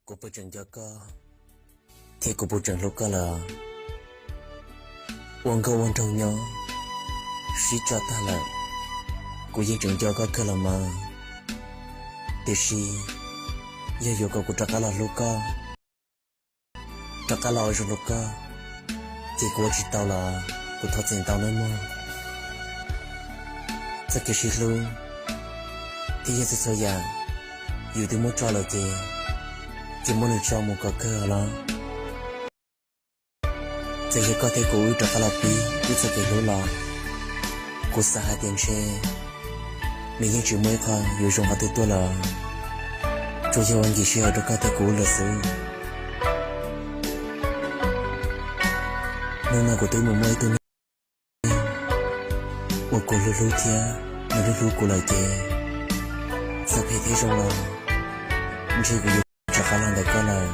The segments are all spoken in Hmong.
Kuv puas tseem nco koj, thiab kuv puas tseem hlub koj lawm? Ua nkauj ua nraug nyob sib tso tag lawm, kuv yeej tseem nco koj kawg los mas. Tiam sis yog yuav kom kuv rov qab los hlub koj, rov qab los ua zoo rau koj, ces kuv ua tsis tau los kuv thov txim ntau nawb mog. Txoj kev sib hlub thiab yog txhua txhua yam yus twb muab tso lawm ces, ces muab nws tso mus kom kawg los. Txawm yog koj thiab kuv wb rov qab los pib wb txoj kev hlub los, kuv xav hais tias ntshe nws yeej tsis muaj ib qho yuav zoo qhov twg tuaj lawm, tsuas yog ua nkim sij hawm rau koj thiab kuv wb lawm xwb. Hnub no kuv twb mus muaj ib tug neeg uas kuv hlub hlub thiab nws hlub hlub kuv lawm ces, txawm phem thiab zoo los ntshe kuv yuav rov qab los ntawm koj lawm.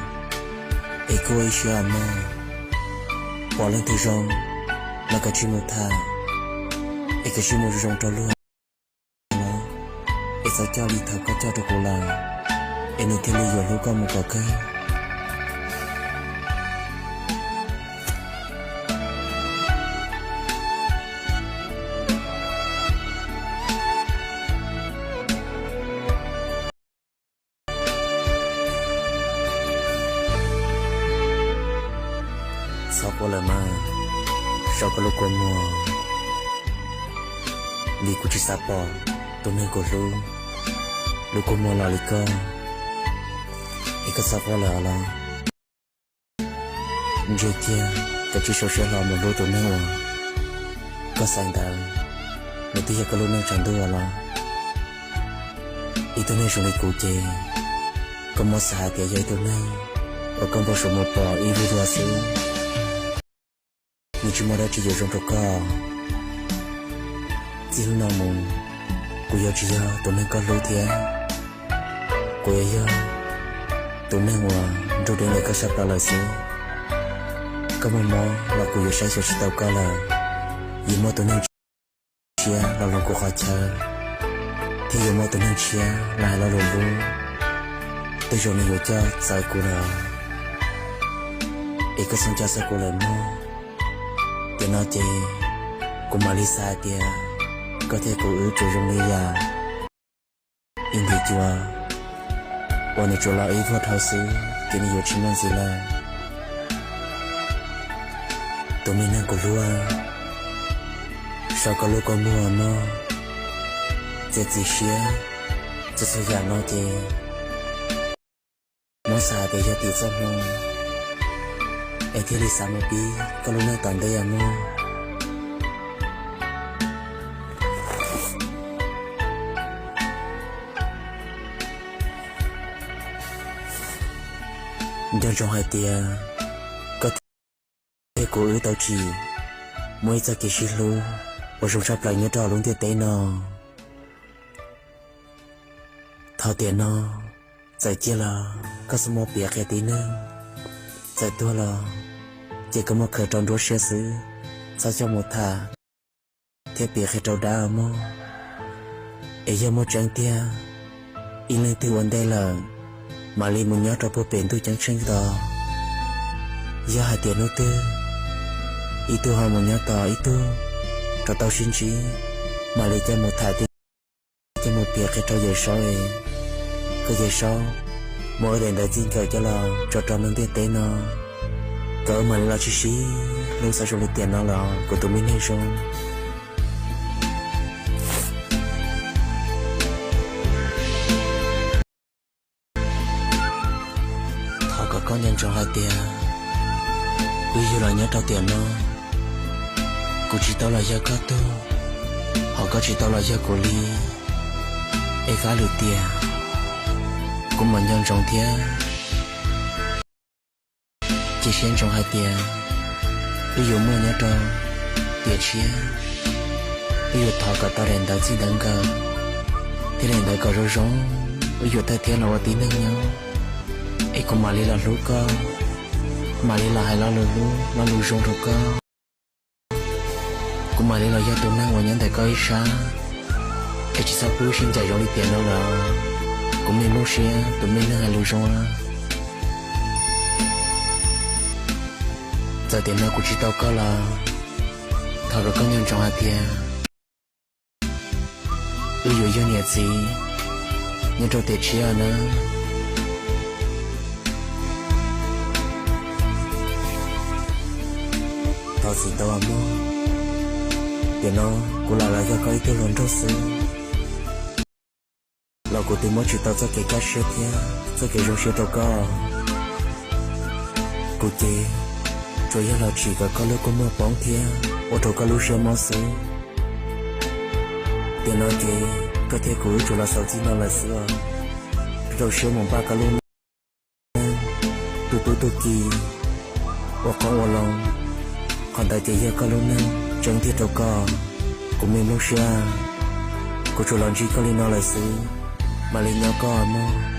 Es kuj ua ib siab mog, pom leej twg zoo los kav tsij mus tham, es kav tsij mus zoo zoo rau luag los, es txhob coj li thaum koj coj rau kuv lawm, es nws thiaj li yuav hlub koj mus kom kawg. Txhob quaj lawm mas, so koj lub kua muag, vim kuv tsis xav pom tus neeg kuv hlub lub kua muag los li koj, es koj txhob quaj lawm los. Ntsia kiag, kav tsij sau siab hlo mus hlub tus neeg uas koj xaiv ntawd, nws twb yog koj lub neej tshav ntuj los. Ib tug neeg zoo li kuv ces koj muab xav hais tias yog ib tug neeg uas koj npau suav mus pom ib vij dua xwb, nws tsis muaj dab tsi yuav zoo rau koj. Txij hnub no mus, kuv yuav tsis yog tus neeg koj hlub thiab, kuv yuav yog tus neeg uas nrug deb ntawm koj sab plaws lawm xwb. Koj muaj mob los kuv yuav saib xyuas tsis tau koj lawm. Yuav muaj tus neeg tshiab los luag kuv qhov chaw, thiab yuav muaj tus neeg tshiab los hais lo lus hlub, tej zaum nws yuav coj txawv kuv lawm, es koj txhob coj txawv kuv lawm mog. Tiam no ces kuv mam li xav hais tias koj thiab kuv wb tsuas zoo li yam ib nthwv cua uas nws tsuas los ib vuag dhau xwb ces nws yuav tsis muaj ntxiv lawm. Tus me neeg kuv hlub, so koj lub kua muag mog, txiav txim siab, txhua txhua yam no ces muab xav hais tias yog tim txoj hmoo, es thiaj li xav mus pib koj lub neej tom ntej mog. Nco ntsoov hais tias koj thiab kuv wb tau tsim muaj ib txoj kev sib hlub uas zoo tshaj plaws nyob rau hauv lub ntiaj teb no. Thaum tiam no, txawm ciaj los koj txhob muab piav qhia tib neeg, txawm tuag los ces koj muab khaws rau nruab siab xwb, txhob coj mus tham thiab piav qhia rau dab mog. Es yog muaj tseeb tiag, ib leej twg ua ntej lawm, mam li mus nyob rau puag pem ntuj ceeb tsheej tos. Yog hais tias hnub twg ib tug ho mus nyob tos ib tug rau tau sib ntsib, mam li coj mus tham thiab coj mus piav qhia rau Yawm Saub es kom Yawm Saub muab wb daim ntawv txij nkawm coj los tso rau lub ntiaj teb no, kom wb mam li los sib sib hlub xav zoo li tiam no los kuv tus me neeg zoo. Thov kom koj nco ntsoov hais tias wb yug los nyob rau tiam no, kuv tsis tau los yog koj tug, ho koj tsis tau los yog kuv li. Es kav liam tias kuv mam nco ntsoov thiab cia siab ntsoov hais tias wb yuav muaj nyob rau tiam tshiab. Wb yuav thov kom tau daim ntawv txij ntawv nkawm thiab daim ntawv kom zoo zoo, wb yuav thawj thiab los ua tib neeg nyob. Es kuv mam li los hlub koj, mam li los hais lo lus hlub lo lus zoo rau koj. Kuv mam li los yog tus neeg uas nyob ntawm koj ib sab, es tsis txhob pub sib ncaim zoo li tiam no lawm. Kuv me nplooj siab tus me neeg hais lus zoo. Txawm tiam no kuv tsis tau koj los thov kom koj nco ntsoov hais tias wb yuav yog niam txiv nyob rau tiam tshiab nawb. Thov txim ntau mog, tiam no kuv lam los yog koj ib tug hluas nraug xwb, los kuv twb muab tsis tau txoj kev kaj siab thiab txoj kev zoo siab rau koj. Kuv ces tsuas yog los tsim kom koj lub kua muag poob thiab ua rau koj lub siab mob xwb. Tiam no ces koj thiab kuv wb tsuas los xaus txij no lawm xwb os. Rau siab mus npaj koj lub neej, tu tub tu ki, ua qoob ua loo, qhov ntawd ces yog koj lub neej tseeb tiag rau koj. Kuv me nplooj siab, kuv tsuas los ntsib koj li no lawm xwb, mam li nyob koj mog.